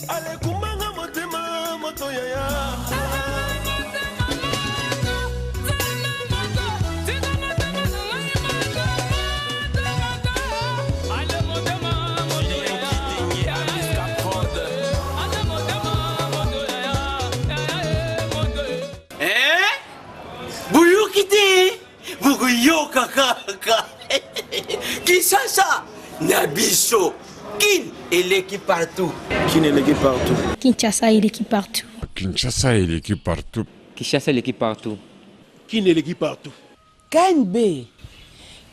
Alekumbanga motema moto yaya. Eh? Boyoki te bokoyoka kaka Kinshasa na biso Kin eleki partout. Kin eleki partout. Kinshasa eleki partout. Kinshasa eleki partout. Kinshasa eleki partout. Kin eleki partout. KNB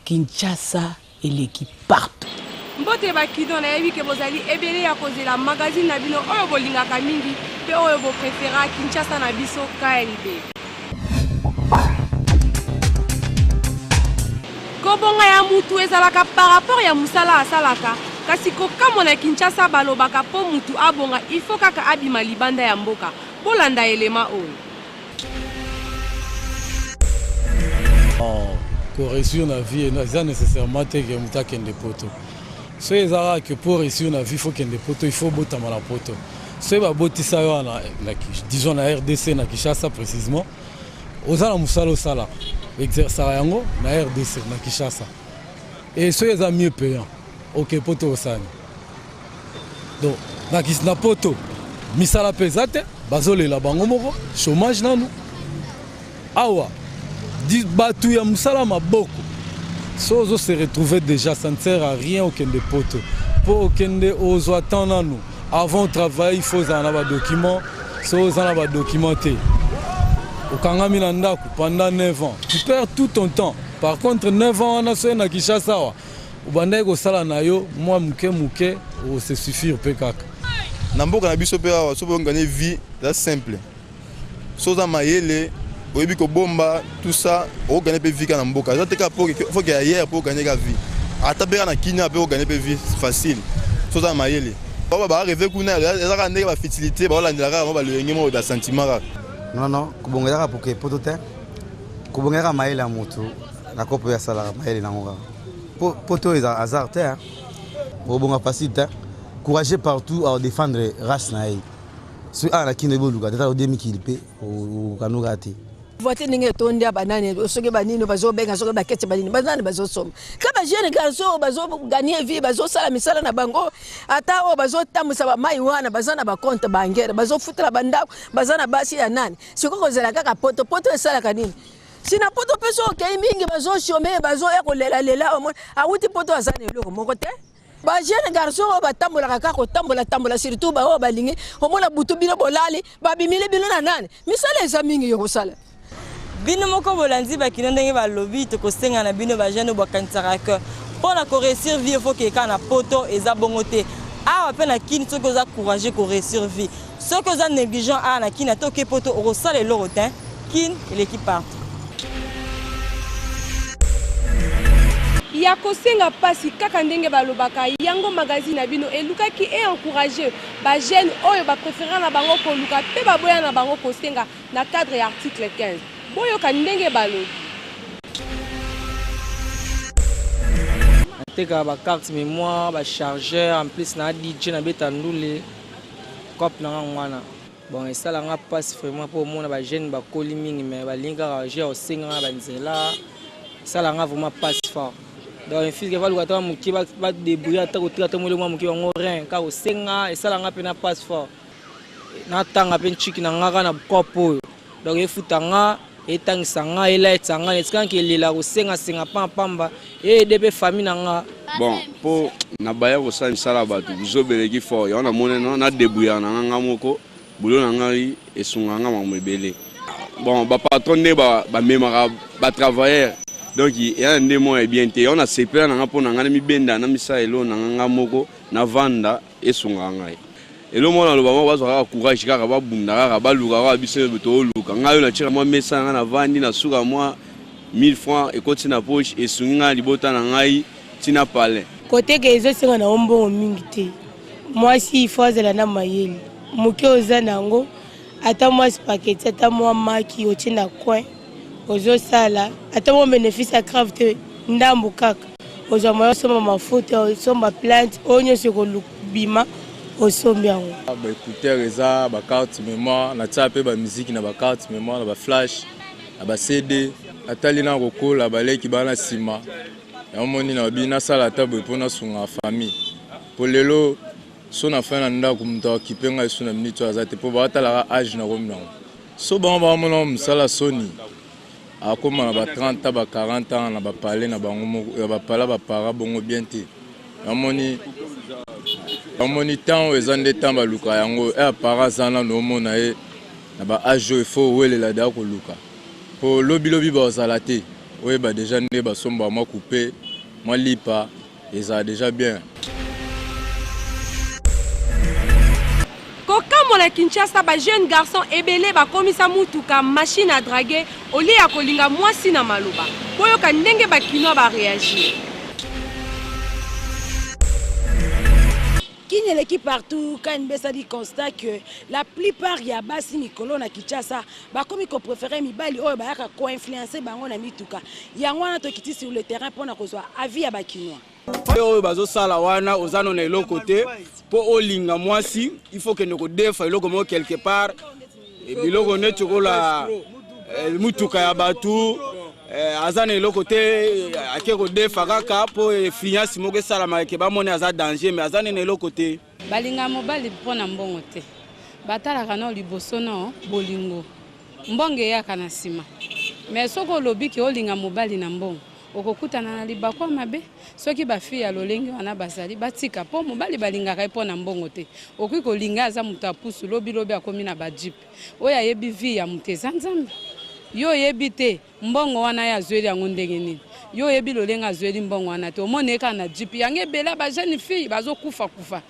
Kinshasa eleki partout. Mbote ba kino, nayebi ke bozali ebele ya kozela magazine na bino oyo bolingaka mingi pe oyo bo prefera Kinshasa na biso KNB. Kobonga ya mutu ezalaka par rapport ya musala asalaka, kasi kokamwa na Kinshasa balobaka po mutu abonga il faut kaka abima libanda ya mboka. Bolanda elema oyo. Ko réussir na vie eza nécessairement te ke moto akende poto. Soki eza kaka ke po réussir na vie faut kende poto, il faut obotama na poto. Soki babotisa yo wana, disons na RDC, na Kinshasa précisément, oza na mosala osalaka, exerçaka yango na RDC, na Kinshasa. Et soki eza mieux payant, oke poto osani. Donc na, na poto misala mpe eza te, bazolela bango moko chômage nanu. Awa bato ya mosala maboko so ozo se retrouver déjà, ça ne sert à rien okende poto mpo okende ozwa temps nanu. Avant travailler, il faut ozala na badocument. So oza na badocument te, okangami na ndako pendant 9 ans, tu perds tout ton temps. Par contre 9 ans wana, soki na Kinshasa awa obandaki kosala na yo mwa moke moke, ose suffire mpe kaka. Na mboka na biso mpe awa, soki oganye vie, eza simple. So oza mayele, oyebi kobomba, tout ça, okoganye mpe vie kaka na mboka. Eza te kaka faut que ailleurs mpo oganye ka vie. Ata mpe kaka na Kinia mpe oganye mpe vie facile so oza na mayele. Bao barêve kuna, eza kaka ndenge bafutilité, baolandela kaka mo balolenge moko, basentiment kaka. Non, non, kobonga ezaka poke poto te. Kobonga ezaka mayele ya motu na kopo oyo asalaka mayele nango kaka. Poto eza hasard te, obonga facile te. Courageux partout à défendre race na ye. Soki awa na Kino eboluka tata ode mikili mpe okanuka te. Voiture ndenge etondi ya banani, soki banini bazobenga, soki baketi banini, banani bazosomba ka bajeune garçon oyo bazoganie vie, bazosala misala na bango, ata oyo bazotambwisa bamai wana, baza na bacompte bancaire, bazofutela bandako, baza na basi ya nani. Sikoyo kozela kaka poto, poto esalaka nini? Sina poto mpe so okei mingi bazoshome, bazoya kolelalela, omoni awuti poto, aza na eloko moko te. Ba jeune garçon oyo batambolaka kaka kotambola tambola, surtout baoyo balingi omona butu, bino bolali, babimili bino na nani, misala eza mingi yo kosala. Bino moko bolandi bakino ndenge balobi. Tokosenga na bino bajeune oyo bakanisaka ke mpo na koréussir vie faut keka na poto, eza bongo te. Awa mpe na Kini, soki oza courageux, koréussir vie. Soki oza négligent awa na Kini, ata oke poto, okosala eloko te. Kini eleki partout. Ya kosenga mpasi kaka ndenge balobaka yango, magazine na bino elukaki e encourage bajeune oyo bapréféra na bango koluka mpe baboya na bango kosenga na cadre ya article 15. Boyoka ndenge balobi. Natekaka bacarte mémoire, bachargeur, en plus na DJ, nabeta ndule. Cope na nga wana, bon, esalanga mpasi vraiment mpo omona bajeune bakoli mingi, mais balingi kaka je osenganga banzela. Esalanga vraiment mpasi fort. Donc fiske baluka ata moke badébrouille, ata kotika ata molemo moke bango rein kaka kosenga, esalanga mpe na mpasi fort. Natanga mpe ntiki na nga kaka na cope oyo, donc efuta nga, etangisa nga, elaitisa nga, etikanga elela kosengasenga pambapamba, eyede mpe famille na nga. Bon, mpo na baya kosala misala ya bato, bozobeleki fort yango. Namoni nadébrouillaka na nga nga moko, boulot na ngai esungaka nga makambo ebele. Bon, bapatron nde bamemaka batravailleur, donc eya na nde moko ya bien te. Yango nasepela na nga mpo na ngai na mibenda na misala elo na nga nga moko navanda, esungaka ngai elo moko. Naloba moko, bazwa kaka courage, kaka babunda, kaka baluka kaka. Biso tooluka ngai oyo natiaka mwa mesa na ngai, navandi na suka mwa 1000 francs ekoti na poche, esungi ngai na libota na ngai ntina palais. Koteka ezosenga na yo mbongo mingi te. Mwasi ifo azala na mayele moke, oza na yango, ata mwa spaghetti, ata mwa maki otie na coin, ozosala ata mwa bénéfice ya grave te, ndambu kaka ozwa moya, osomba mafuta, osomba plante, oyo nyonso ekolubima. Osombi yango. Ba écouteur eza ba carte mémoire, natia mpe ba musique na ba carte mémoire, na ba flash, na ba CD. Natali na kokola baleki bana nsima yango moni na babi nasala ata boye mpo nasunga famille, mpo lelo so na fin na ndako moto akipe ngai so na minute oyo aza te, mpo batalaka age nakomi nango. So bango bakamona mosala soni, akóma na ba 30 ans, ba 40 ans na bapale na bango moko ya bapala bapara bongo bien te. Bamoni ntango oyo eza nde ntango baluka yango e apara aza nano, omona ye na ba age oyo ifo owelela deya koluka, mpo lobilobi bazala te. Oyeba deja nde basombaka mwa coupe, mwa lipa ezala deja bien. Kokamwa, na Kinshasa bajeune garçon ebele bakomisa mutuka machine à draguer au lieu ya kolinga mwasi na maloba. Boyoka ndenge bakinois baréagir. Kin eleki partout. KNB esali constat que la plupart ya basi mikolo na Kinshasa bakomi kopréférer mibali oyo bayaka koinfluencer bango na mituka. Yango wana tokiti sur le terrain mpona kozwa avis ya bakinois. Oyo bazosala wana, oza no na eloko te mpo olinga mwasi, il faut kende kodefa eloko moko quelque part, biloko neti okola mutuka ya bato. Aza na eloko te, ake kodefa kaka mpo influence moko esalamaka ke bamoni aza danger, mais aza nene eloko te. Balinga mobali mpo na mbongo te. Batalaka no liboso no bolingo, mbongo eyaka na nsima. Mais soki olobi ke olinga mobali na mbongo, okokutana na libaku ya mabe. Soki bafille ya lolenge wana bazali, batika, mpo mobali balingaka ye mpo na mbongo te. Okoki kolinga, aza moto apusu, lobilobi akomi na bajeep. Oyo ayebi vie ya moto eza Nzambe. Yo oyebi te mbongo wana ye azweli yango ndenge nini. Yo oyebi lolenge azweli mbongo wana te. Omoni ye kaka na jeep yango, ebele bajeune fille bazokufa kufa.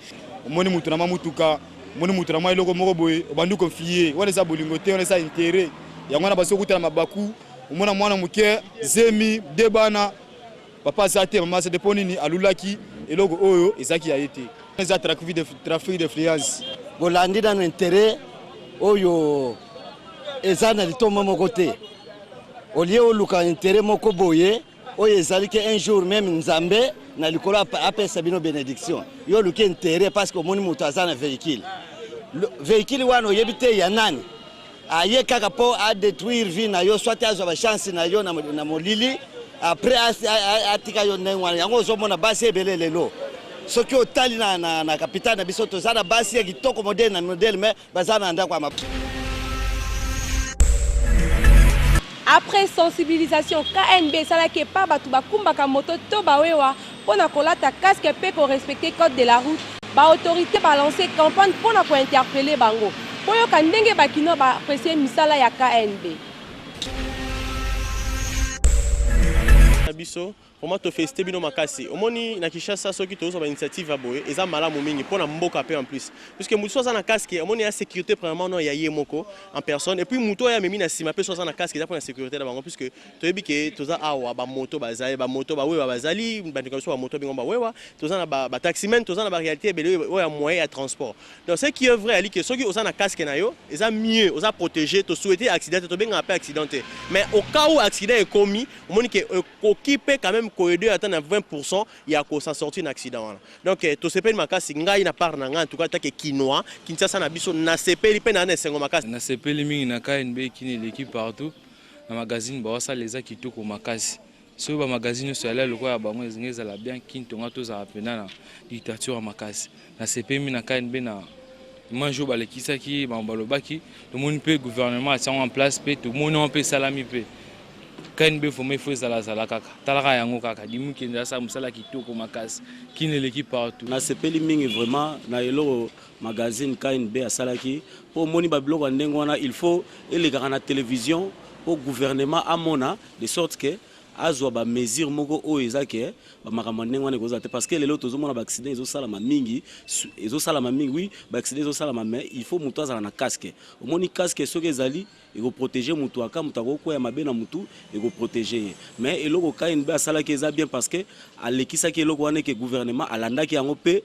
Omoni moto na mwa mutuka, omoni moto na mwa eloko moko boye, obandi konfie. Wana eza bolingo te, wana eza intérêt. Yango wana bazokutana mabaku. Omona mwana moke, zemi de bana, papa aza te, mama aza te. Mpo nini? Alulaki eloko oyo ezalaki ya ye te. Eza trafic d'influence. Bolandi nano intérêt oyo eza na litomba moko te. Olie oluka intérêt moko boye oyo ezali ke un jour même Nzambe na likolo apesa bino bénédiction. Yo oluki intérêt parce que omoni moto aza na véhicule. Véhicule wana oyebi te ya nani. Aye kaka mpo adétruire vie na yo, soit azwa bachance na yo na molili, après atika yo ndenge wana. Yango ozomona basi ebele lelo, soki otali na capitale na biso, toza na basi ya kitoko, modèle na modèle, mais baza na ndako ya Après sensibilisation KNB esalaki epa bato bakumbaka moto to bawewa mpo na kolata casque mpe korespecter code de la route, baautorité balance campagne mpo na kointerpeller bango. Boyoka ndenge bakinois baapprécier misala ya KNB. Na biso vraiment tofélicité bino makasi. Omoni na Kinshasa, soki tozwa bainitiative ya boye, eza malamu mingi mpo na mboka mpe en plus, puisque motu so aza na casque, omoni ya sécurité premièrement no ya ye moko en personne, et puis motu oyo amemi na nsima mpe so aza na casque, eza mpo na sécurité na bango, puisque toyebi ke toza awa bamoto bazali, bamoto bawewa bazali, bandeko na biso bamoto bingo bawewa, toza na bataximen, toza na baréalité ebele oyo ya moyen ya transport. Donc ce qui est vrai ali ke soki oza na casque na yo, eza mieux, oza protégé. Tosouhaite accident te, tobengaka mpe accident te, mais au cas où accident ekomi, omoni ke ekoki mpe quand même koaider ata na 20 ya kosa sortir na accident wana. Donc tosepeli makasi. Ngai na part na ngai, en tout cas take kinois, Kinshasa na biso, nasepeli mpe na esengo makasi. Nasepeli mingi na KNB Kin eleki partout. Na magazine baosala eza kitoko makasi. Soki bamagazine nyonso yala lokola ya bango, ezingi ezala bien. Kin tonga tozala mpena na dictature ya makasi. Nasepeli na KNB na image oyo balekisaki bango, balobaki, tomoni mpe gouvernement atiango en place, mpe tomoni yango mpe esalami. Mpe KNB vraiment ifo ezalazala kaka, talaka yango kaka. Dimukende asala mosala kitoko makasi. Kin eleki partout. Nasepeli mingi vraiment na eloko magazine KNB asalaki, mpo omoni babiloko ya ndenge wana, il faut elekaka na télévision mpo gouvernement amona, de sorte que azwa bamesure moko oyo eza ke bamakambo ya ndenge wana ekozala te, parce que lelo tozomona baaccident ezosalama mingi, ezosalama mingi. Oui, baaccident ezosalama, mais il faut moto azala na casque. Omoni casque soki ezali, ekoprotéger motu. Aka moto akokwea mabe na motu, ekoprotéger ye. Mais eloko KNB asalaki eza bien, parce que alekisaki eloko wana eke gouvernement alandaki yango mpe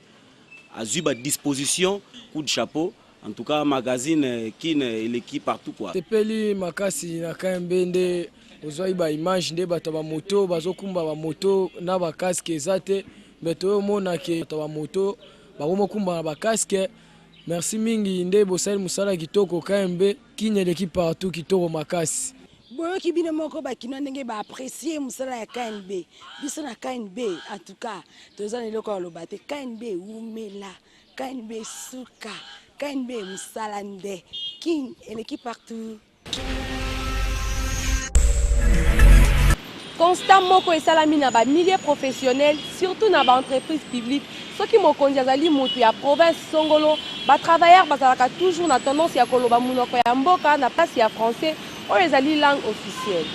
azwi badisposition. Coup de chapeau en tout cas, magazine Kin eleki partout quoi. Sepeli makasi na KMB nde ozwaki baimage nde bato ya bamoto bazokumba bamoto na bacasque eza te, mais toyomona ke bato ya bamoto. Bakomokumba na bacasque. Merci mingi nde bosali mosala kitoko KMB Kin eleki partout kitoko makasi. Boyoki bino moko ba kinois ndenge ba apprecier musala ya KNB. Biso na KNB en tout cas toza na eloko ya koloba te. KNB wumela, KNB suka, KNB musala nde. Kin eleki partout. Constat moko esalami na ba milieux professionnels, surtout na ba entreprises publiques, soki mokonzi azali mutu ya province songolo, ba travailleurs bazalaka toujours na tendance ya koloba munoko ya mboka na place ya français oyo ezali langue officielle.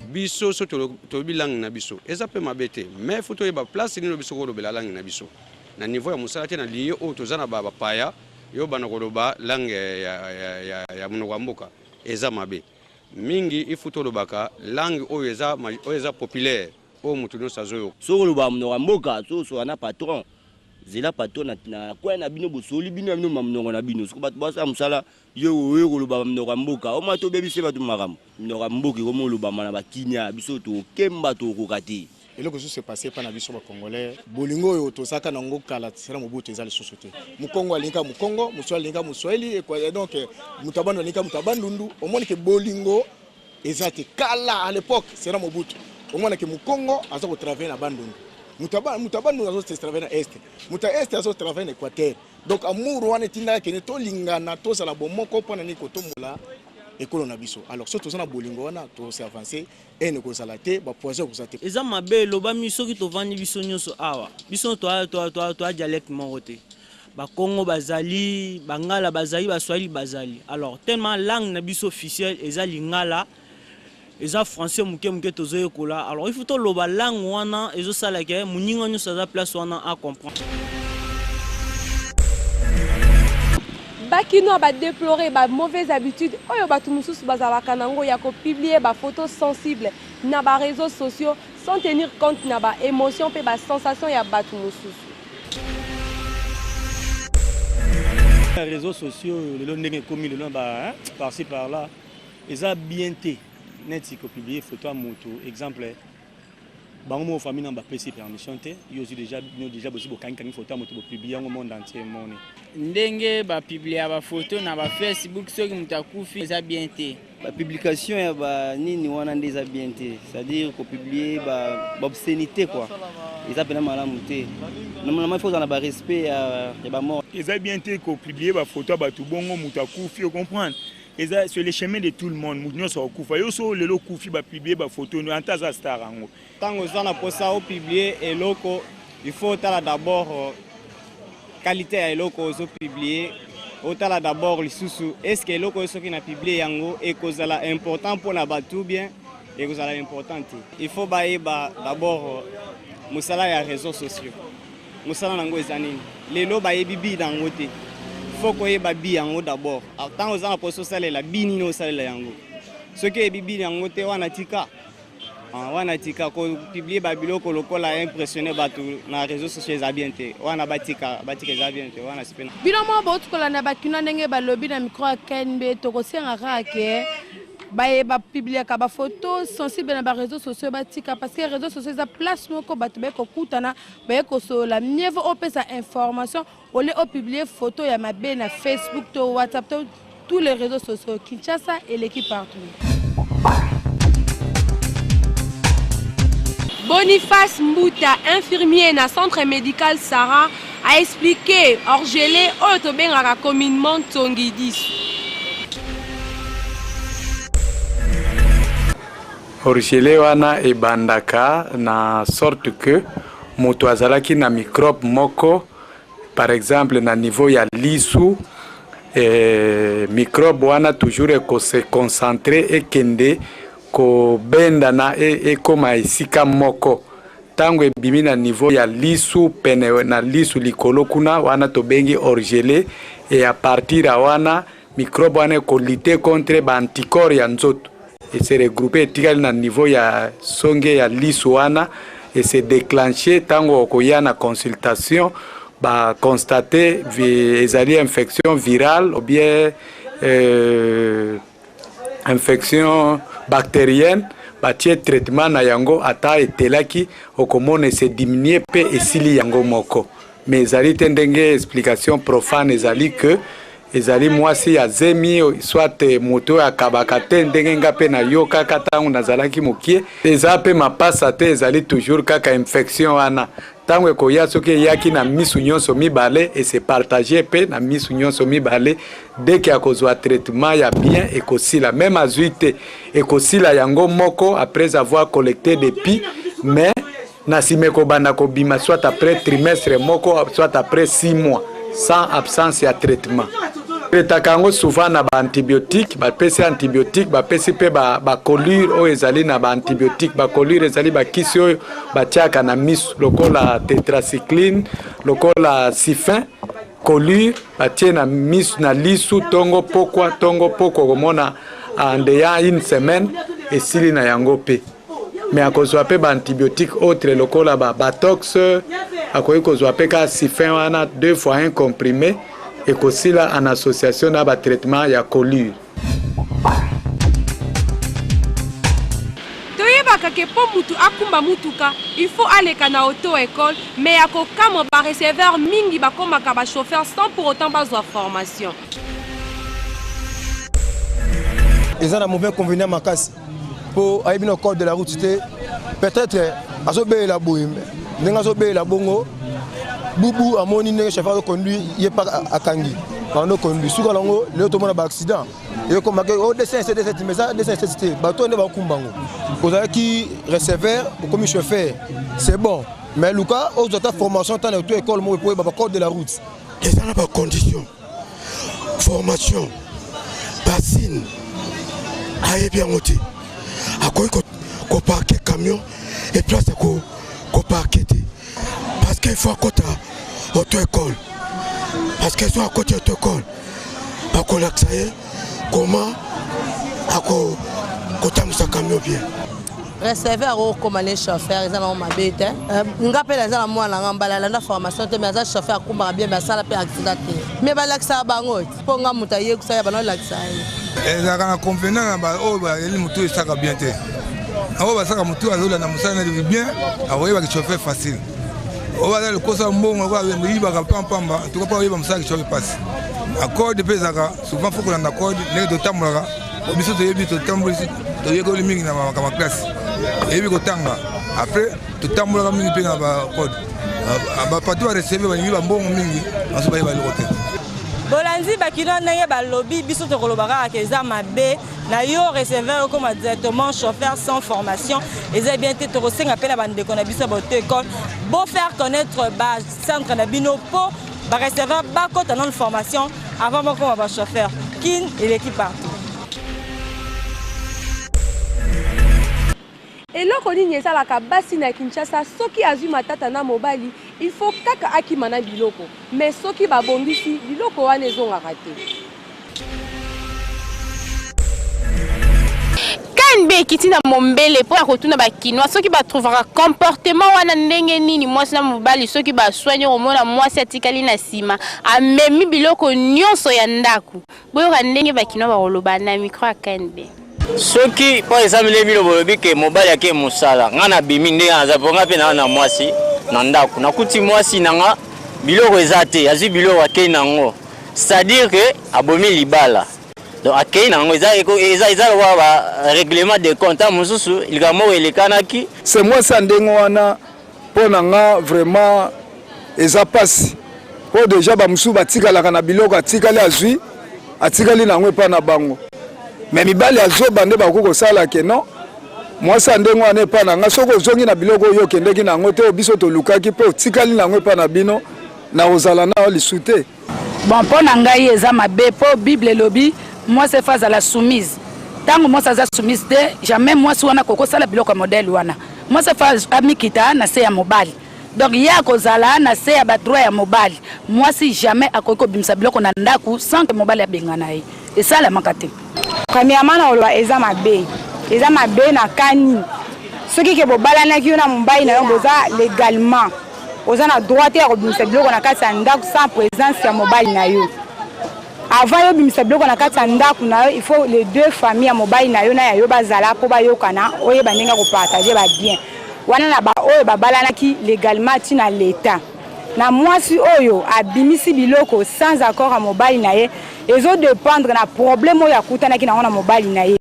Biso soki tolobi langue na biso eza pe mabe te mais faut toyeba place nini biso kolobela langue na biso na niveau ya mosala te na lieu oyo toza na bapaya. Yo banda koloba langue ya, ya, ya, ya monoko ya mboka eza mabe mingi. Il faut tolobaka langue oyo eza, oyo eza populaire oyo moto nyonso azoyoka. Soki olobaka monoko ya mboka, soki osola na patron, zela patron na, na coin na bino bosoli bino na bino ma monoko na bino. Soki bato basala mosala, yo oye koloba monoko ya mboka, omona tobebisi bato makambo. Monoko ya mboka ekomi olobama na bakinia, biso tokemba tokokoka te. Eloko ezo se passer epa na biso ba congolais, bolingo oyo tozalaka na yango kala sera Mobutu eza lisusu te. Mukongo alingi kaka mukongo, muswahili alingi kaka muswahili, donc mutu ya Bandundu alingi kaka mutu ya Bandundu. Omoni ke bolingo eza te. Kala à l'epoque sera Mobutu, omona ke mukongo aza ko travailler na Bandundu, mutu ya Bandundu azo travailler na Est, mutu ya Est azo travailler na Equateur. Donc amour wana etindaka kende tolingana, tozala bomoko mpo na nini kotombola ekolo na biso. Alors soki toza na bolingo wana, tose avancer. Haine ekozala te, ba poison ekozala te. Eza mabe elobami soki tovandi biso nioso awa biso toa dialecte moko te bakongo bazali bangala bazali baswahili bazali alors tellement langue na biso officielle eza lingala eza français moke moke tozoyekola alors il faut toloba langue wana ezosala ke moninga nioso aza place wana a comprendre. Ba kinois ba deplorer ba mauvaise habitude oyo batu mosusu bazalaka nango ya ko publier ba photos sensibles na ba reseaux sociaux sans tenir compte na ba emotions mpe ba sensations ya batu mosusu. Ba reseaux sociaux oyo lelo ndenge ekomi lelo na ba par ci par là eza bien te neti ko publier photo ya mutu exemple Bango moko famille nanu bapesi permission te, yo ozui dejà bino dejà bosi bokangi kangi photo ya moto bo publie yango monde entier emoni. Ndenge ba publia ba photo na ba Facebook soki moto akufi eza bien te. Ba publication ya ba nini wana nde eza bien te, c'est à dire ko publier ba ba obscenite quoi, eza pena malamu te. Normalement il faut ozala na ba respect ya ba mort. Eza bien te ko publier ba photo ya batu bongo mutu akufi o comprendre eza sur le chemin de tout le monde mutu nyonso akokufa yo so lelo okufi ba publier ba photo no anta aza star yango. Tango oza na posa o publier eloko il faut otala d'abord qualite ya eloko ozo publier, otala d'abord lisusu est ce que eloko oyo soki na publier yango ekozala important pona batu ou bien ekozala important te. Il faut bayeba d'abord mosala ya reseaux sociaux. Mosala na yango eza nini? Lelo bayebi but na yango te. Faut koyeba but yango d'abord. Tango oza na posa osalela but nini osalela yango. Soki oyebi but yango te wana tika. Ah, wana tika ko publier ba biloko lokola impressionner bato na réseaux sociaux eza bien te. Wana batika, batika eza bien te. Wana sipena. Bino moko bouti kolanda ba kinois ndenge balobi na micro ya KNB, tokosenga kaka ke baye ba publiaka ba photos sensibles na ba réseaux sociaux batika parce que réseaux sociaux eza place moko bato baye kokutana baye kosolola mieux vaut opesa information au lieu opublier photo ya mabe na Facebook to WhatsApp to tous les réseaux sociaux. Kinshasa eleki partout. Boniface Mbuta, infirmier na centre medical Sarah, a expliqué orgele oyo tobengaka communement nsongidisu. Orgele wana ebandaka na sorte que moto azalaki na microbe moko par exemple na niveau ya lisu eh, microbe wana toujours eko se concentrer ekende kobendana e, ekoma esika moko ntango ebimi na niveau ya lisu pene na lisu likolo kuna wana tobengi orgele e a partir ya wana microbe wana ekolite contre ba anticorps ya nzoto e se regroupe etikali na niveau ya songe ya lisu wana e se declenche ntango okoya na consultation ba constate ezali infection virale ou bien euh, infection bactérienne. Batie traitement na yango ata etelaki okomona ese diminuer pe esili yango moko. Mais ezali te ndenge explication profane ezali que ezali mwasi ya zemi soit moto oyo akabaka te ndenge nga pe nayokaka ntango nazalaki mokie. Eza pe mapasa te ezali toujours kaka infection wana Tango ekoya soki eyaki na misu nyonso mibale e se partager pe na misu nyonso mibale dès que akozua traitement ya bien ekosila meme azui te ekosila yango moko après avoir collecte des pus mais na sima ekobanda kobima soit après trimestre moko soit après 6 mois sans absence ya traitement. Traitaka yango souvent na ba antibiotiques, bapesi antibiotiques, bapesi pe ba, ba colure oyo ezali na ba antibiotiques. Ba colure ezali ba kisi oyo batiaka na misu lokola tetracycline, lokola sifin, colure batie na misu na lisu tongo pokwa tongo pokwa, okomona en deya une semaine esili na yango pe. Mais akozwa pe ba antibiotiques autres lokola ba batox, akoki kozwa pe kaka sifin wana deux fois un comprimé ekosila en association na ba traitement ya colure. Toyebaka ke po mutu akumba mutuka il faut aleka na auto ecole mais ya kokamwa ba receveurs mingi bakomaka ba chauffeurs sans pour autant bazwa formation. Eza na mauvais inconvenient makasi po ayebi na code de la route te peut-être azobelela boye ndenge azobelela bongo bubu amoni ndenge chauffeur azoconduire ye pa akangi bando conduire suka nango lelo tomona baaccident ekomaki o 207 207 mais eza 207 te bato nde bakumba yango ozalaki receveur okomi chauffeur c'est bon mais luka ozwa ata formation ata na auto école moko po oyeba bacode de la route eza na bacondition formation basine ayebi yango te akoki koparke camion e place ya koparke te parce que il faut akota auto école parce que so akoti auto école bakolakisa ye comment akotambwisa camion bien receveur okoma ne chauffeur eza nango mabe te euh, nga mpe naza na mwana nga mbala alanda formation te mais aza chauffeur akumbaka bien mais asala mpe accident te mais balakisaka bango mpo nga moto ayekisa ya bana olakisa ye ezalaka na convenant na oyo bayeli motu esaka bien te oyo basaka motu azolanda mosala na bien akoyebaki chauffeur facile oyo baza lokosa mbongo lokola yibaka pampamba tuka mpo oyeba mosala kichauffeur mpasi acorde mpe ezalaka souvent fo kolanda code ndenge totambolaka biso toyebi totambolisi toyekoli mingi na makambo ya classe toyebi kotanga après totambolaka mingi mpe na bacode bapato bareceve balingi bambongo mingi baso bayeba eloko te bolandi bakino ndenge balobi biso tokoloba kaka ke eza mabe na yo receveur okoma directement chauffeur sans formation eza bien te tokosenga mpe na bandeko na biso ya baauto école bo faire connaître bacentre na bino mpo bareceveur bakota nano formation avant bakoma bachauffeur kin eleki partout Eloko nini esalaka basi na Kinshasa soki azui matata na mobali il faut kaka akima na biloko mais soki babongisi biloko wana ezongaka te. KNB ekiti na mombele mpo ya kotuna ba kinois soki ba trouvaka comportement wana ndenge nini mwasi na mobali soki baswani okomona mwasi atikali na sima amemi biloko nyonso ya ndako. Boyoka ndenge ba kinois bakoloba na micro ya KNB. Soki po eza mile bino bolobi ke mobali ake mosala nga na bimi ndenge naza po nga pe naa na mwasi na ndako nakuti mwasi na nga biloko eza te azwi biloko akei na yango c'est à dire que abomi libala donc akei na yango eza eza eza lokola ba règlement de compte ntango mosusu likambo moko elekanaki se mwasi ya ndenge wana mpo na nga vraiment eza mpasi mpo deja bamosusu batikalaka na biloko atikali azwi atikali na yango epai na bango me mibali ya zoba nde bakoki kosala ke non mwasi ya ndenge wana epai na nga soki ozongi na biloko oyo okendeki na yango te oyo biso tolukaki mpe otikali na yango epai na bino nakozala na yo lisu te Bon, mpo na ngai eza mabe mpo Bible elobi mwasi efa azala soumise. Ntango mwasi aza soumise te, jamais mwasi wana akoki kosala biloko ya modèle wana. Mwasi efa amikita na se ya mobali. Donc ye akozala na se ya ba droit ya mobali. Mwasi jamais akoki kobimisa biloko na ndaku sans que mobali abengana ye. Esalamaka te. Premièrement na koloba eza mabe eza mabe na kani soki ke bobalanaki yo na mobali na yo boza legalement oza na droit te ya kobimisa biloko na kati ya ndako sans présence ya mobali na yo. Avant yo obimisa biloko na kati ya ndako na yo, il faut les deux familles ya mobali na yo na ya yo bazala mpo bayokana, oyeba ndenge ya kopartager ba biens wana na ba oyo babalanaki legalement ti na l'etat. Na mwasi oyo abimisi biloko sans accord ya mobali na ye, ezo dependre na problème oyo akutanaki nango na mobali na ye,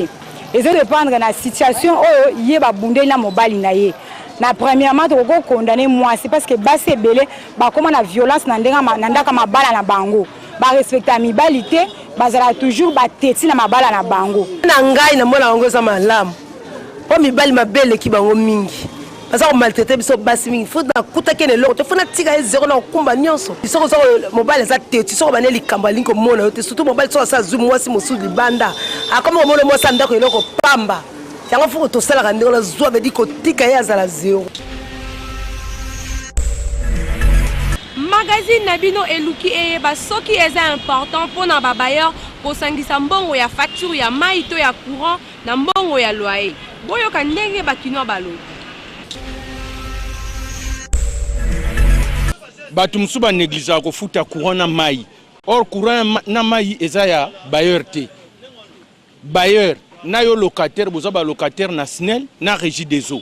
ezo dependre na situation oyo ye babundeli na mobali na ye. Na premièrement tokoki ko condamner mwasi parce que basi ebele bakoma na violence na ndenge na ndako ya mabala na bango, ba respecta mibali te, bazala toujours ba teti na mabala na bango. Na ngai namona yango eza malamu mpo mibali mabe eleki bango mingi, baza komaltraite biso basi mingi. Fo nakutaki na eloko te, fo natika ye zero na kokumba nyonso. Soki oza mobali aza teti, soki obandi likambo alingi komona yo te, surtout mobali soki asi azwi mwasi mosusu libanda, akomi komona mwasi ya ndako eloko pamba. Yango fo tosalaka ndenge wana, zwa bedi kotika ye azala zero. Magazine na bino eluki eyeba soki eza important mpo na ba bailleurs kosangisa mbongo ya facture ya mayi to ya courant na mbongo ya loyer. Boyoka ndenge ba kinois balobi. Bato mosusu ba negligaka kofuta courant na mayi. Or courant na mayi eza ya bailleur te. Bailleur na yo locataire boza ba locataire na SNEL na regie des eaux.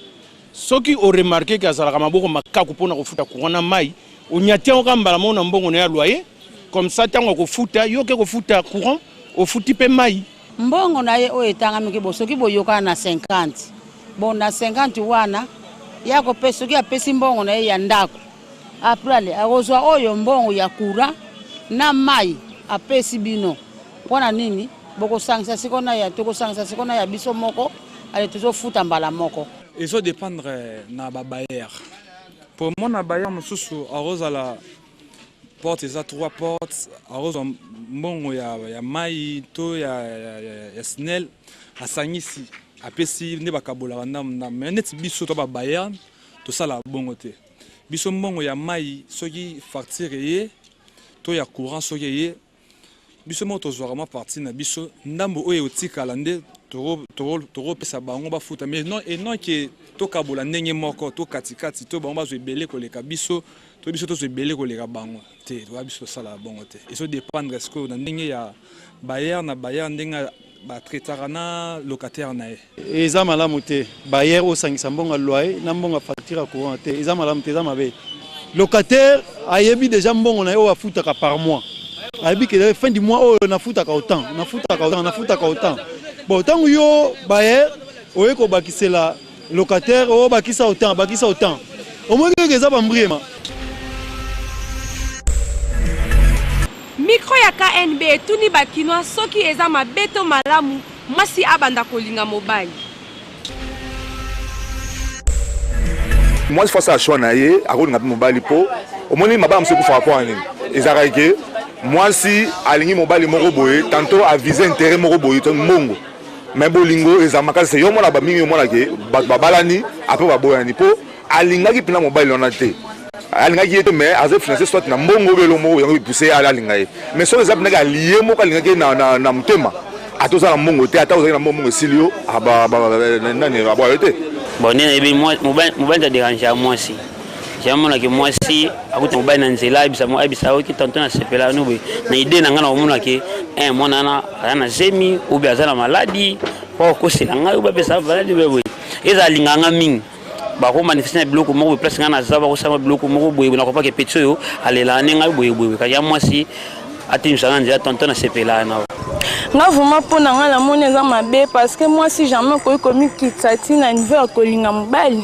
Soki o remarquer que azalaka maboko makaku pona kofuta courant na mayi, onyati yango kaka mbala moko na mbongo na ye ya loyer, comme ça tango akofuta yo oke kofuta courant, ofuti pe mayi. Mbongo na ye oyo etangamiki bo soki boyokana na 50 bon na 50 wana ye akopesa soki apesi mbongo na ye ya ndako après ale akozwa oyo mbongo ya courant na mayi apesi bino pona nini Bokosangisa siko na ya tokosangisa siko na ya biso moko ale tozofuta mbala moko. Ezo dependre na ba bailleur po omona bailleur mosusu akozala porte eza trois portes akozwa mbongo ya, ya mayi to ya, ya, ya, ya snel asangisi apesi nde bakabolaka ndambo ndambo mais neti biso to ba bailleur tosalaka bongo te biso mbongo ya mayi soki facture eye to ya courant soki eye Biso moko tozwaka mwa partie na biso, ndambo oyo ekotikala nde tokopesa bango bafuta, mais non et non que tokabola ndenge moko to katikati to bango bazwa ebele koleka biso to biso tozwa ebele koleka bango te, toza biso tosalaka bongo te. Ezo dependre sikoyo na ndenge ya bailleur na bailleur ndenge ba traitaka na locataire na ye. Eza malamu te bailleur osangisa mbongo ya loyer na mbongo ya facture ya courant te, eza malamu te, eza mabe. Locataire ayebi dejà mbongo na ye oyo afutaka par mois, ayebi ke fin du mois oyo nafutaka autant, nafutaka autant, nafutaka autant. Bon, ntango yo bailleur oye kobakisela locataire oyo bakisa autant, bakisa autant, omoni keke eza bambriema. Micro ya KNB etuni ba kinois soki eza mabe to malamu mwasi abanda kolinga mobali. Mwasi faut asala choix na ye, akolinga mpe mobali mpo omoni mabala mosusu ekufaka mpo na nini? Ezalaka ke mwasi alingi mobali moko boye, tantôt avise intérêt moko boye to mbongo, mais bolingo ezala makasi te. Yo omona ba mingi omona ke bato babalani après baboyani mpo alingaki mpena mobali wana te, alingaki ye te, mais azo financer soit na mbongo oyo eloko moko yango epousse ye alinga ye. Mais soki eza mpena alie moko alingaki ye na motema, ata oza na mbongo te, ata ozalaki na mbongo, mbongo esili yo, nani aboya yo te. Bon, nde nayebi mobali aderangeaka mwasi. Jamonaki mwasi akuta mobali na nzela, ayebisa oki tanto nasepela no boye na idée na ngai, nakomona ke mwana wana aza na zemi ou bien aza na maladi po akosela ngai ou bapesa maladi boye, ezala alingaka ngai mingi, bako manifeste na biloko moko boye place ngai naza, bakosala biloko moko boye, nakopaka epeti oyo alelaka nde ngai boye boye, kasi ya mwasi atelemisa ngai nzela, tonton nasepelaka na nga vraiment. Mpo na ngai namoni eza mabe parce que mwasi jamais okoki komikitisa ti na niveau ya kolinga mobali,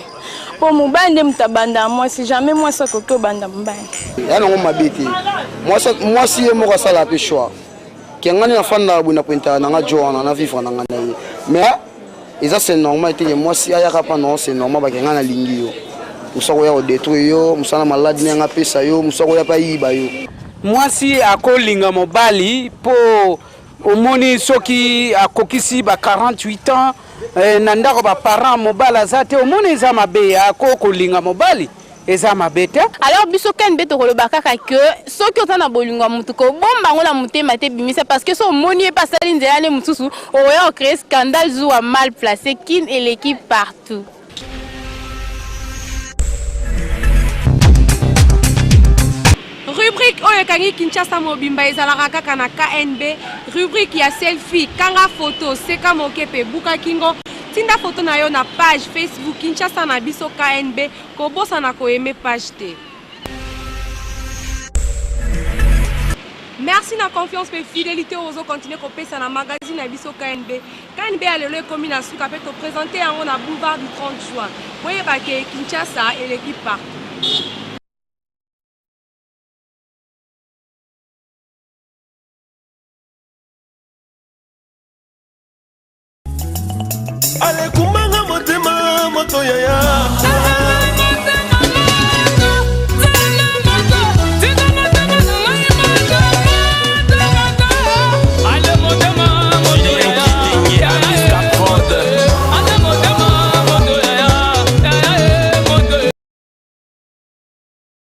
mpo mobali nde moto abanda mwasi, jamais mwasi akoki obanda mobali. Ya nango mabe te, mwasi ye moko asalaka mpe choix ke ngai nde nafandaka boye na pointaka na nga jo wana na vivre na ngai na ye, mais eza c'est normal te ke mwasi ayaka mpa non, c'est normal bake ngai nalingi yo, mosu akoya kodétruire yo, mosala maladi ndenge apesa yo, mosu akoya mpe ayiba yo. Mwasi akolinga mobali mpo omoni soki akokisi ba 48 ans na ndako ba parents mobali aza te, omoni eza mabe, ako kolinga mobali eza mabe te. Alors biso KNB tokoloba kaka ke soki oza na bolingo ya motu, kobomba yango na motema te, bimisa, parce que so omoni ye mpe asali nzela nde mosusu, okoya kocréer scandale, zuwa mal placé. Kin eleki partout. Rubrique oyo. ekangi Kinshasa mobimba ezalaka kaka na KNB, rubrique ya selfie, kanga photo, seka moke pe buka kingo, tinda photo na yo na page Facebook Kinshasa na biso KNB, kobosana ko aimer page te. Merci na confiance pe fidelité oyo ozo continuer kopesa na magazine na biso KNB. KNB ya lelo ekomi na suka pe to presenter yango na boulevard du 30 juin. Boyeba ke Kinshasa eleki partout. Alekumbanga motema moto yaya.